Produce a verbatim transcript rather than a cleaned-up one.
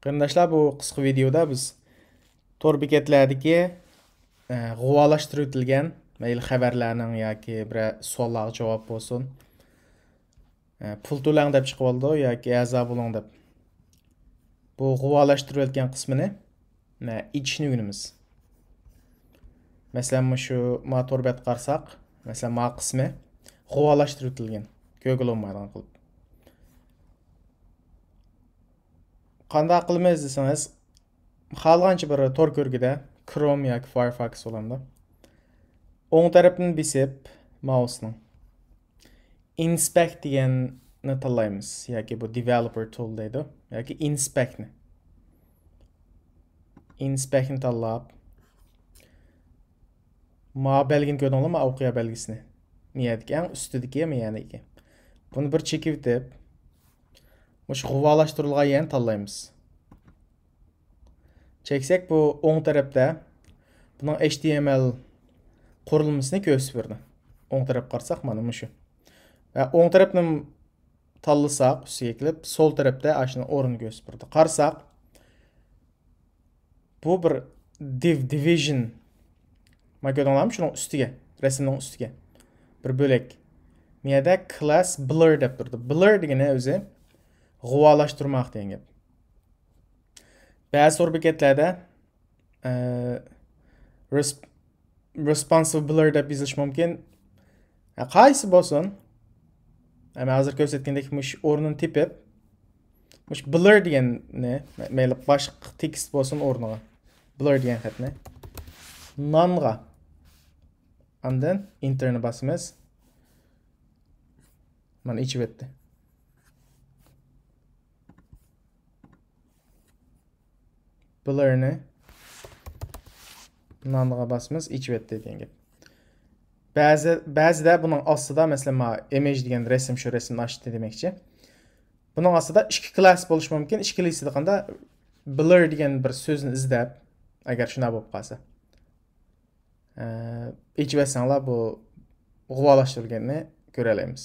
قېرىنداشلار، بۇ قىسقا ۋىدېيودا بىز تور بېكەتلەردىكى، ئە، غۇۋالاشتۇرۇۋېتىلگەن، مەيلى خەۋەرلەرنىڭ ياكى بىرەر سوئاللارغا جاۋاب بولسۇن، ئە، پۇل تۆلەڭ دەپ چىقىۋالىدۇ ياكى ئەزا بولۇڭ دەپ. بۇ غۇۋالاشتۇرۇۋەتكەن قىسمىنى، ئە، ئېچىشنى ئۆگىنىمىز. مەسىلەن، مۇشۇ ما تور بەت قارىساق، مەسىلەن، ما قىسمى غۇۋالاشتۇرۇۋېتىلگەن، كۆرگىلى بولمايدىغان قىلىپ. قانداق قىلىمىز دېسىڭىز، خالىغانچە بىر تور كۆرگۈدە، كروم ياكى فايرفاكس بولامدۇ، ئوڭ تەرەپنى بېسىپ، ماۋسنىڭ ئىنسپەكت دېگەننى تاللايمىز ياكى بۇ دېۋېلوپېر تۇل دەيدۇ ياكى ئىنسپەكتنى. ئىنسپەكتنى تاللاپ، ما بەلگىنى كۆردۈڭلارمۇ؟ ئوقيا بەلگىسىنى. مىيەدىكى ئەڭ ئۈستىدىكى مىيەنىكى. بۇنى بىر چېكىۋېتىپ، مۇشۇ غۇۋالاشتۇرۇلغان يەرنى تاللايمىز. چەكسەك، بۇ ئوڭ تەرەپتە بۇنىڭ H T M L قۇرۇلمىسىنى كۆرسىتىپ بېرىدۇ. ئوڭ تەرەپ قارىساق، مانا مۇشۇ. ۋە ئوڭ تەرەپنى تاللىساق، ئۈستىگە كېلىپ، سول تەرەپتە ئاشۇنىڭ ئورنىنى كۆرسىتىپ بېرىدۇ. قارىساق، بۇ بىر div، division. مانا كۆردۈڭلارمۇ؟ شۇنىڭ ئۈستىگە، رەسىمنىڭ ئۈستىگە بىر بۆلەك. مۇ يەردە class blur دەپ تۇرىدۇ. Blur دېگىنى ئۆزى غۇۋالاشتۇرماق دېگەن گەپ. بەزى تور بېكەتلەردە، ئە، resp-، responsive blur دەپ يېزىلىشى مۇمكىن. ھە، قايسى بولسۇن؟ ھە، مەن ھازىر كۆرسەتكەندەك مۇشۇ ئورنىنى تېپىپ، مۇشۇ blur دېگەننى، مەيلى باشقا تېكىست بولسۇن ئورنىغا، blur دېگەن خەتنى نانغا، ئاندىن ئېنتېرنى باسىمىز. مانا ئېچىۋەتتى. بۇلارنى نانغا باسىمىز، ئېچىۋەتتى دېگەن گەپ. بەزى، بەزىدە بۇنىڭ ئاستىدا، مەسىلەن، ما image دېگەن رەسىم، شۇ رەسىمنى ئاچتى دېمەكچى. بۇنىڭ ئاستىدا ئىككى كلاس بولۇشى مۇمكىن. ئىككىلىسىدە قاندا blur دېگەن بىر سۆزنى ئىزدەپ، ئەگەر شۇنداق بولۇپ قالسا. ئە، ئېچىۋەتسەڭلار بۇ غۇۋالاشتۇرۇلغىنىنى كۆرەلەيمىز.